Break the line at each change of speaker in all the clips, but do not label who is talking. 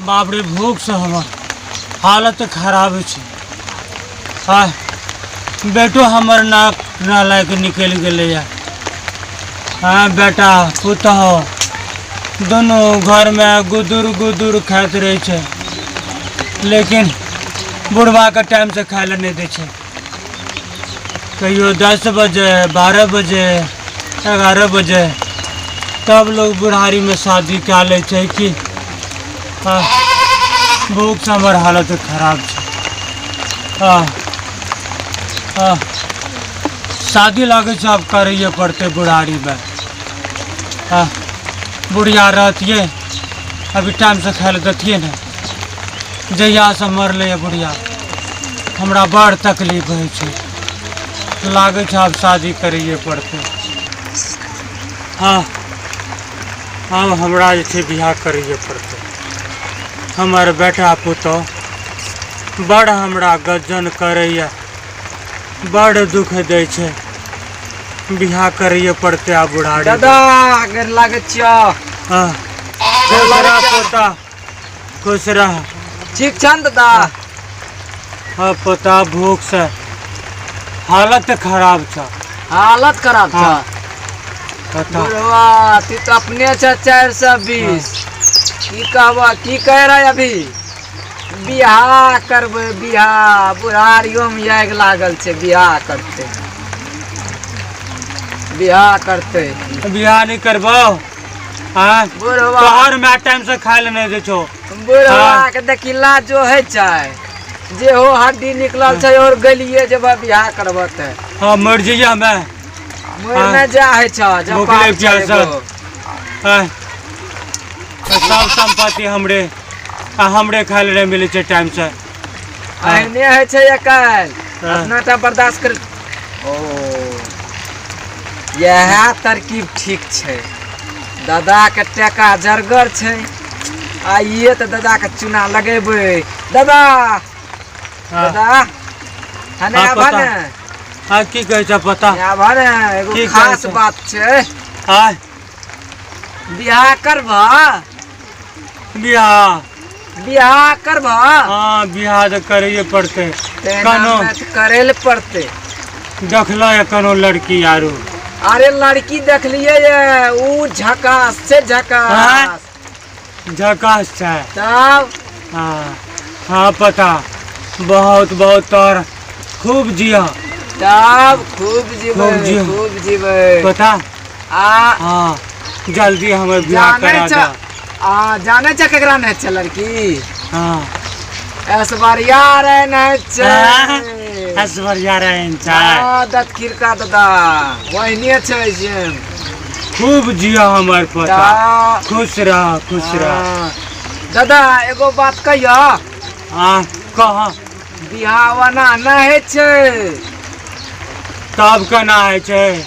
बाप रे, भूखसँ हमर हालत खराब छै। आय बेटो हमर नाक नालायक निकलि गेलैए। हाँ, बेटा पुतहु दुनू घरमे गुदुर गुदुर खाइत रहै छै, लेकिन बुढ़बाके टाइमसँ खाइ लए नहि दै छै। कहियो 10 बजे, 12 बजे, 11 बजे, तब लोग बुढ़ारीमे शादी कए लै छै कि। हाँ, भूखसँ हमर हालत खराब छै। हाँ हाँ, शादी लागै छै आब करैए पड़तै बुढ़ारीमे। हाँ, बुढ़िया रहतियै, अभी टाइमसँ खाइ लए दैतियै ने। जहियासँ मरलै बुढ़िया, हमरा बड़ तकलीफ होइ छै। लागै छै आब शादी करैए पड़तै। हँ, आब हमरा जे छै बियाह करैए पड़तै। हमर बेटा पुतहु बड़ हमरा गज्जन करैए, बड़ दुख दै छै। बियाह करैए पड़तै आब बुढ़ारी।
दादा, गोर लागै छियौ।
हँ, खुश रह पोता, खुश रह।
ठीक छ ने दादा?
हाँ पोता, भूख से हालत खराब छ।
हालत खराब छ?
हाँ। पता।
बुढ़वा, तू तो अपने छ 420। की कहबह, की कह रहा अभी? बियाह करबै बियाह। बुढ़ारियो में आगि लागल छै। बियाह करतै, बियाह करतै।
बियाह नहीं करबो? हाँ?
बुढ़वा।
तोहर my time से खाय ले नहीं दै छौ।
बुढ़वा के देखी, लाजो है छै जे हो हड्डी निकलल छै और गलिए जब बियाह करब तऽ।
हाँ, मर जइया हमे।
मर नहि जा है छ जब
भूखले
पाप छै
प्यासल।
एगो।
हाँ, सब संपत्ति हमरे आ हमरे खाय ले नहीं मिलै छै टाइम से।
एहने होइ छै आइकाल्हि।
हाँ।
अपना टा बर्दाश्त कर। ओ, इएह तरकीब ठीक छै। दादाके टका जरगर छै। आइए तऽ दादाके चूना लगेबै। दादा।
हाँ।
दादा, हने
हाँ,
आबह
पता।
ने।
हाँ, की कहै छ पता?
आबह ने, एगो
की कहै
खास
छै?
बात छै।
हाँ।
बियाह करबह?
बियाह?
बियाह करबह?
हाँ, बियाह तऽ करैए पड़तै।
तेना
कनो
तऽ करै लए पड़तै।
देखल या कोनो लड़की आरो?
अरे, लड़की देखलियै ये, ऊ झकास छै, झकास।
झकास छै?
तब।
हाँ हाँ पता, बहुत बहुत तोर खूब जिया।
तब खूब जीबै।
खूब जिया।
खूब जीबै।
पता।
आ
हाँ, जल्दी हमर बियाह
जानै
करा
छ
दे।
आ जानै छ केकरा नहि छै लड़की?
हाँ।
ऐश्वर्या राय नहि छै।
हाँ? ऐश्वर्या राय छै?
हाँ, दत खिरका दादा ओहने छै जे।
खूब जिया हमर पोता।
तऽ
खुश रह, खुश रह।
हाँ। दादा, एगो बात कहियो?
हाँ, कह।
बियाह ओना नहि होइ छै।
तब केना होइ छै?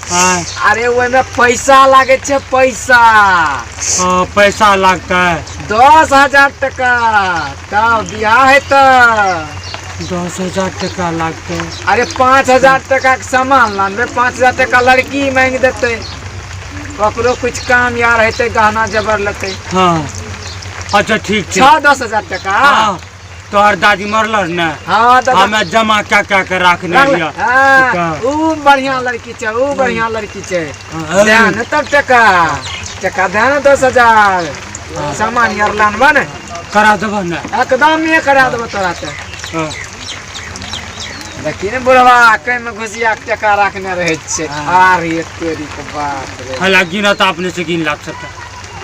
हाँ?
अरे, ओहिमे पैसा लागै छै, पैसा।
हाँ, पैसा लागतै?
10,000 टका, तब बियाह हेतै।
10,000 टका लागतै?
अरे, 5,000 टका के सामान लानबै, 5,000 टका लड़की मांगि देतै। ककरो कुछ काम यार हेतै, गहना जेवर लेतै।
हाँ, अच्छा, ठीक छै।
छह 10,000 टका।
हाँ, तोहर दादी मरल ने?
हाँ दादा।
हमे जमा कए कए के राखने
राख ले।
रहियै।
हाँ, ऊ बढ़िया लड़की छै, ऊ बढ़िया लड़की छै।
हाँ।
दे ने तब टका, टका दे ने 10,000। सामान यार लानबा ने।
करा देबह ने?
एकदम ये करा देबो तोरा ते।
हाँ।
देखी ने बुढ़वा, कै में घुसिया के टका राखने रहै छै। आरे तोरी के बाप रे।
हला गिना तऽ अपने से गिन लाग सकता।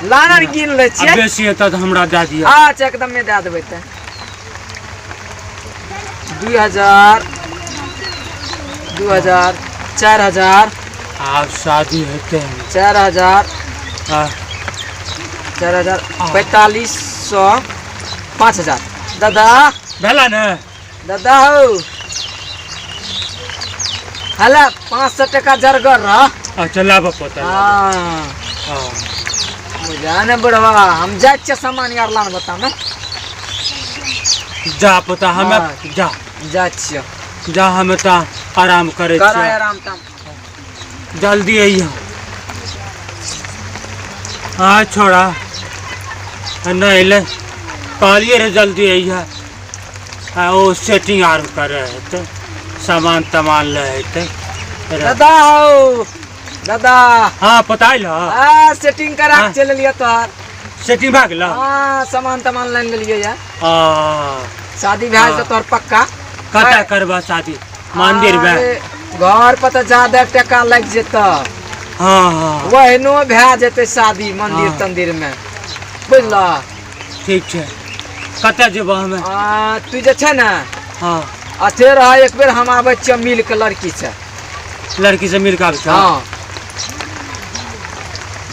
लाना ने, गिन लै
आ
छियै।
बेसी हेतै तऽ हमरा दए दिअ।
अच्छा, एकदम में दए देबै। तऽ 2,000, 2,000, 4,000।
आब शादी हेतै।
4,000।
हाँ।
4,000, 4,500, 5,000 दादा।
भेला ने?
दादा हौ, हला 500 टका जरगर रह।
अच्छा, लाबऽ पोता, लाबऽ।
हाँ।
हाँ।
बुझा ने बुढ़वा, हम जाइ छियै सामान यार लान बता ने।
जा पोता, हमे
हाँ।
जा।
जाइ छियै।
जा, हमे तऽ आराम करै
कर
छियै।
आराम ताम।
जल्दी अइहा। हाँ छोड़ा, नहि अयलै। कहलियै रे जल्दी अइहे, आ ओ सेटिंग आर करे हेतै, सामान तामान लै हेतै।
दादा हो दादा।
हाँ पता आयल?
हाँ, सेटिंग करा के चलि एलियै तोहर।
सेटिंग भए गेल?
हाँ, सामान तामान लानि लेलियै ये।
हाँ।
शादी भए जेतौ तोहर पक्का।
कतऽ करबा शादी? मंदिर में?
अरे, घर पर तऽ ज्यादा टका लागि जेतौ।
हाँ हाँ।
ओहनो भए जेतै शादी मंदिर
हाँ।
तंदिर में, बुझलह?
ठीक छै, कतऽ जेबह हमे?
तू जे छै ने,
हाँ,
अथे रह, एक बेर हम आबै छियै मिल के लड़की से।
लड़की से मिल के आबै छौ?
हाँ,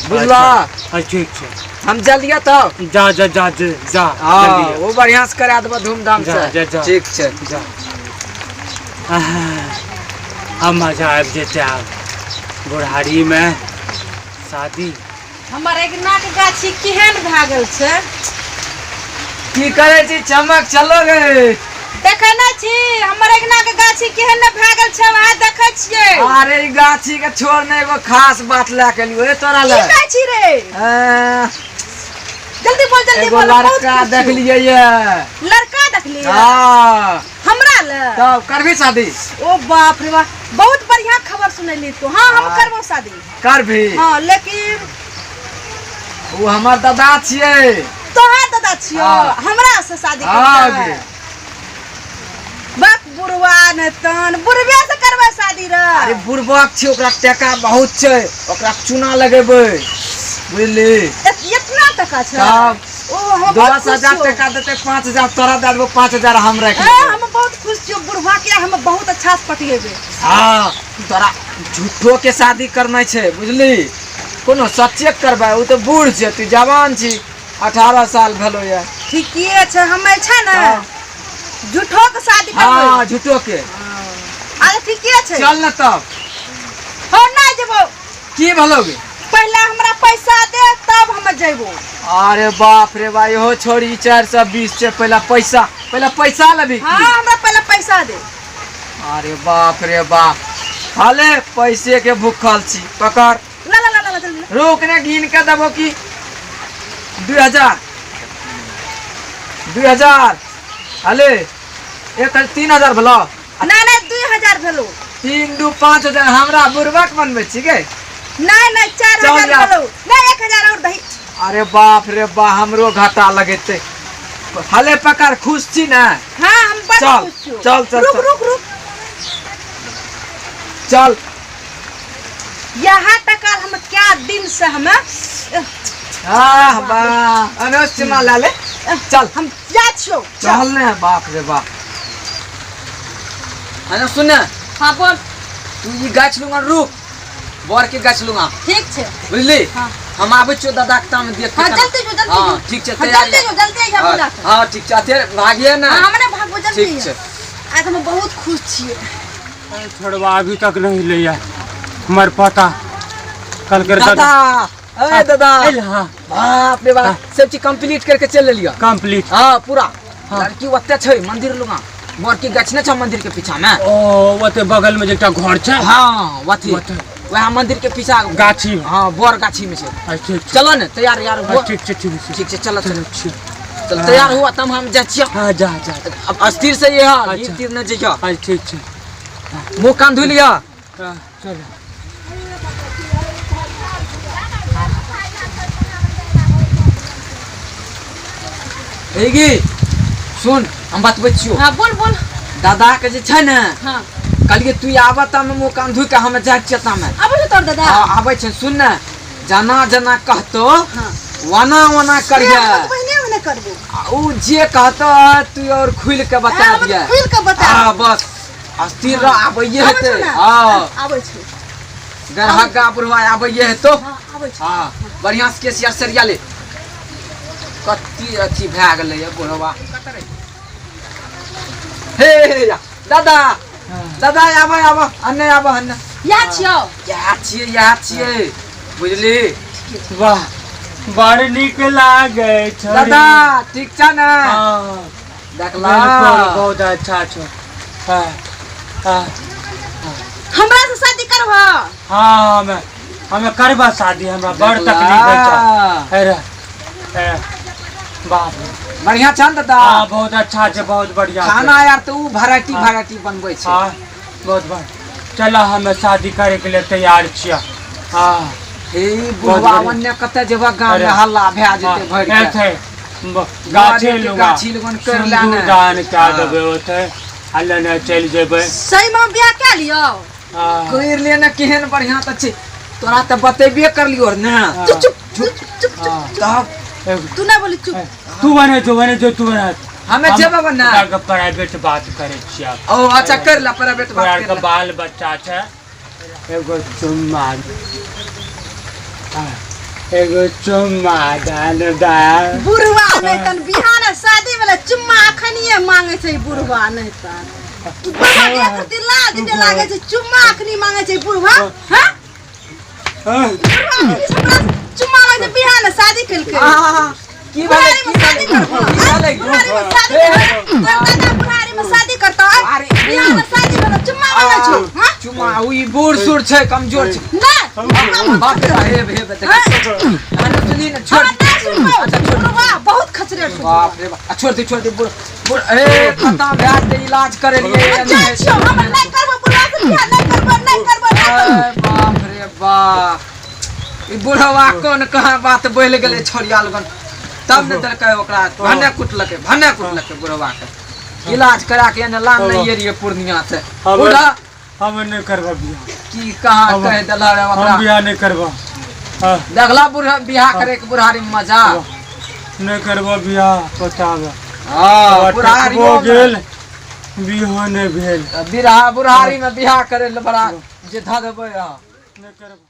बुझलह?
अच्छा, ठीक छै।
हम जल्दिए तब।
जा जा जा जा जा।
हाँ।
जल्दी।
वो बढ़िया से करा देबो धूमधाम
जा,
से।
जा, जा।
ठीक छै।
जा। आह, आब मजा आबि जेतै, आब बुढ़ारीमे शादी।
हमर अगना के गाछी केहन भए गेल छै।
की करै छी चमक चलो गे?
देखै नहि छी हमर अगना के गाछी केहन ने भए गेल छै, वएह देखै छियै।
अरे ई गाछी के छोड़ ने, एगो खास बात लए के एलियो हे तोरा
की
लए।
कहै छी रे? जल्दी बोल, जल्दी
एगो
बोल, बहुत
लड़का
खुश छियौ।
देखलियै ये।
लड़का देखलियै?
हाँ।
हमरा ले?
तब करबी शादी?
ओ बाप रे बाप, बहुत बढ़िया खबर सुनैली तू। हाँ, हम
हाँ।
करबो शादी।
करबी?
हाँ, लेकिन
ओ हमर दादा छियै।
तोहार दादा छियो?
हाँ।
हमरा से शादी
हाँ।
करबै?
गे।
बाप बुढ़वा ने तन बुढ़वे से करबै शादी रे?
अरे बुढ़बक छै, ओकरा टका बहुत छै, ओकरा चूना लगेबै, बुझली?
इतना टका छै?
तब।
ओ हम बहुत
दस
खुश
हजार
छियौ।
टका देतै, 5,000 तोरा दए देबो, 5,000 हम राखि
ए,
लेबै।
हम बहुत खुश छियौ, बुढ़वा के हम बहुत अच्छा से पटिएबै।
हाँ, तोरा झूठो के शादी करना छै, बुझली? कोनो सच्चे करबै? ओ तऽ बूढ़ छै, तू जवान छी, 18 साल भेलो ये।
ठीके छै, हमे छै ने
हाँ।
झूठो के शादी करबै।
हाँ, झूठो के।
अरे ठीके छै।
चल ने तब।
हो, नहि जेबो।
की भेलो गे?
पहले हमरा पैसा दे तब हम जेबो।
अरे बाप रे बा, इहो छोड़ी 420 छै, पहला पैसा, पहला पैसा लेबी की?
हाँ, हमरा पहले पैसा दे।
अरे बाप रे बाप, हाले पैसे के भूखल छी, पकड़।
ला ला ला ला, जल्दी ला।
रुक ने, गिन के देबो की। 2,000, 2,000, हाले एक 3,000 भेलो।
नहीं नहीं, 2,000 भेलो।
3 2 5,000, हमरा बुढ़बक बनबै छी गे?
नहीं नहीं, चार
चल
हजार
यार।
भेलो। नहीं, 1,000 और दही।
अरे बाप रे बा, हमरो घाटा लगेते। हाले पकड़, खुश छी ने?
हाँ, हम बड़
चल,
खुश छियो।
चल, चल,
रुक
चल।
रुक रुक।
चल।
यहाँ तक हम क्या दिन से हम
आह वाह, अनुज चुमा ला ले, चल।
हम जा छियो।
चल ने, बाप रे बाप। अरे सुन ने।
हाँ, बोल।
तू ई गाछ लूंगा, रुक, बर के गाछ लूंगा।
ठीक छै।
बुझली?
हाँ।
हम आबै छियो दादा के तामे देख के।
हाँ, जल्दी जो, जल्दी
हाँ,
जो।
ठीक छै,
हाँ,
तैयार।
जल्दी जो, जल्दी आइहा
हाँ,
बुला के।
हाँ, ठीक छै, अते भागिए ना।
हाँ, हम नहि भागबो, जल्दी।
ठीक छै।
आज हम बहुत खुश छियै।
छोड़वा अभी तक नहीं ले हमर पता कल कर।
दादा, ए दादा।
अइल, हाँ।
बाप रे बाप, सब चीज कंप्लीट करके चल लेलियो।
कंप्लीट?
हाँ, पूरा। लड़की ओते छै मंदिर लुगा, बर के गाछ ने छै मंदिर के पीछा में।
ओ ओते बगल में जे एकटा घर छै?
हाँ, वथी।
ओते।
वएह मंदिर के पीछा
गाछी में।
हाँ, बर गाछी में छै।
अच्छा, ठीक छै।
चलो ने, तैयार यार
अच्छा,
हुआ।
ठीक छै, ठीक छै।
ठीक छै, चलो चलो।
ठीक।
चल, तैयार हुआ तब हम जाइ छियो।
हाँ, जा जा।
अब अस्थिर से ये है।
अच्छा।
तीर न जइयो।
अच्छा, ठीक छै।
मुँह कान धुइ लिअ।
हाँ, चलो।
एगी सुन, हम बतबै छियो।
हाँ, बोल बोल।
दादा के जे छै ने,
हाँ।
कहलियै तू आबऽ तामे मुँह कान धोइ के हम जाइ छियै तामे।
आबै छौ तोहर दादा?
हाँ, आबै छै। सुन ने, जना जना कहतो
हाँ।
वना वना करिहे।
हम तऽ पहिने ओहने करबो।
आ उ जे कहतो तू और खुलि के बता
हाँ, हम
दिहे।
खुलि के बता
हाँ,
देबै।
बस अस्थिर रह, आबैये
आबै
हेतै।
छौ ने?
हाँ।
आबै छौ।
गरहगा बुढ़वा आबैये हेतौ।
हाँ, आबै छौ।
हाँ, बढ़िया से केस यार सरिया ले। कत्ती अथी भए गेलै ये बुढ़वा। हे हे या, दादा दादा, आबऽ आबऽ, अन्ने आबऽ अन्ने।
या छियौ।
इएह छियै, इएह छियै, बुझली?
वाह, बड़ नीक लागे छै।
दादा, ठीक छ ने?
हाँ।
देखला?
बिल्कुल, बहुत अच्छा छौ। हाँ हाँ।
हमरा से शादी करबह?
हाँ, हमे हमे करबा शादी, हमरा बड़
देखला?
तकलीफ है। अरे अरे, बाप रे।
बढ़िया छै ने दादा?
हाँ, बहुत अच्छा छै, बहुत बढ़िया छै।
खाना यार तऽ उ वैरायटी वैरायटी बनबै छै।
हाँ, बहुत बढ़िया। चल, हम शादी करे के लिए तैयार छियै। हाँ।
हे बुढ़वा,
बढ़िया।
ओन्ने कतऽ जेबह, गाँव में
अरे।
हल्ला भए जेतै भरि के।
एथे गाछे
गाड़ी के
लुगा
गाछी लगन कर ले ने।
सिन्दूरदान कए
हाँ।
देबै ओते आ लेने चलि जेबै।
सही में बियाह कए लियौ।
हाँ।
करि ले ने, केहन बढ़िया तऽ छै। तोरा तऽ बतेबे करलियो ने।
हाँ।
चुप चुप चुप चुप चुप।
हाँ।
तब
एगो-
तू नहि बोली, चुप।
तू बने जो, बने जो, तू बने।
हमे जेबै बने।
ओकरा के प्राइवेट बात करै छियै।
ओ अच्छा, कर ले प्राइवेट
तोरा
बात
आरके
कर ले।
बाल बच्चा छै। एगो चुम्मा, हाँ, एगो चुम्मा दान दान।
बुढ़वा नहि तन बिहान शादी वाला चुम्मा अखनिये मांगे छै ई बुढ़वा। नहि तन तू बुढ़वा के एक रत्ती लाज नहि लागे छै? चुम्मा अखनी मांगे छै बुढ़वा? हाँ,
हाँ।
बुढ़वा अखनी हमरा चुम्मा मांगे छै, बिहान शादी केलकै।
आहा, की भेलै?
बुढ़ारी
की
में शादी
भेलै?
करबो?
की भेलै?
बुढ़ारी में शादी करबो? तोर दादा बुढ़ारी में शादी करतौ?
अरे,
बिहान शादी वाला चुम्मा मांगे छौ? हाँ।
चुम्मा, उ ई बूढ़ सूढ़ छै, कमजोर छै।
नहि।
बाप रे, हे हे, देख। अरे सुनी ने, छोड़।
हमरा नहि सुनबौ।
अच्छा, छोड़।
बुढ़वा बहुत खचरे छौ।
बाप रे बाप, आ छोड़ दे, छोड़ दे। बूढ़ बूढ़, ए खत्म भए जेतै, इलाज करे लिए।
जाइ छियौ हम, नहि करबो बुढ़वा से बियाह, नहि करबो, नहि करबो, नहि करबो।
अरे बाप रे बाप, ई बुढ़वा कोन कहाँ बात बोलि गेलै छोड़िया लगन, तब ने देलकै ओकरा। भने कुटलकै, भने कुटलकै। बुढ़वा के इलाज करा के एने लान नहीं रहियै पूर्णिया से। बुढ़ा
हम नहि करबो बियाह।
की कहाँ कहि देलह रे
हम
ओकरा?
बियाह नहि करबो। हाँ,
देखला बुढ़ा, बियाह करे के बुढ़ारी में मजा।
नहि करबो बियाह, बताबे।
हाँ, बुढ़ारियो
टकबो
में
गेल, बियाहो नहि भेल।
बिरहा बुढ़ारी में बियाह करे ले बड़ा जे धऽ देबै अहाँ।
नहि करबो।